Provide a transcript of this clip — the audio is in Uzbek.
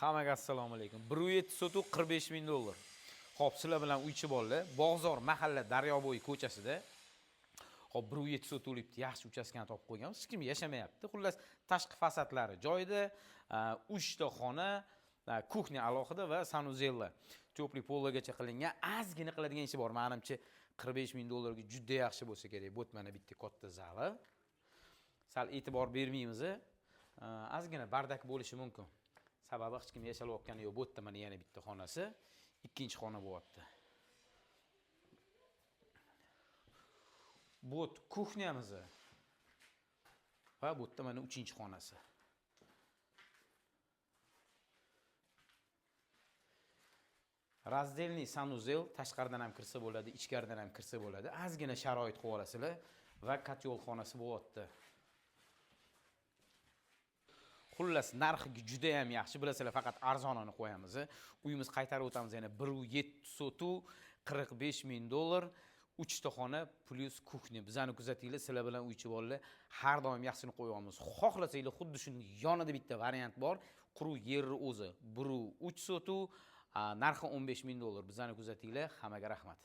Hammaga assalomu alaykum. 1,7 sotuk 45 ming dollar. Xo'p, sizlar bilan uychi bolalar Bog'zor mahalla Daryobo'yi ko'chasida. Xo'p, 1,7 sotuvlik bitta yaxshi uchastkani topib qo'yganmiz. Hech kim yashamayapti. Xullas, tashqi fasadlari joyida, 3 ta xona, кухня alohida va санузел lar. Тёплый пол gacha qilingan. Ozgina qiladigan ishi bor. Menimcha 45 ming dollarga juda yaxshi bo'lsa kerak. Bu mana bitta katta zali. Sal e'tibor bermaymiz. Ozgina бардак bo'lishi mumkin. Sababi hech kim yashalayotgani yo'q. Bu yerda mana yana bitta xonasi, ikkinchi xona bo'lyapti. Bu кухня miz va bu yerda mana uchinchi xonasi. Раздельный санузел, tashqaridan ham kirsa bo'ladi, ichkaridan ham kirsa bo'ladi. Ozgina sharoit qilib olasizlar va kotyol xonasi bo'lyapti. Xullas, narxi juda ham yaxshi. Bilasizlar, faqat arzonini qo'yamiz. Uyimiz qaytarib o'tamiz yana 1,7 sotu 45 ming dollar, 3 ta xona plus кухня. Bizani kuzatinglar, sizlar bilan uychi bolalar har doim yaxshini qo'yamiz. Xohlasanglar xuddi shuni yonida bitta variant bor. Quruq yerni o'zi 1,3 sotu, narxi 15 ming dollar. Bizani kuzatinglar, hammaga rahmat.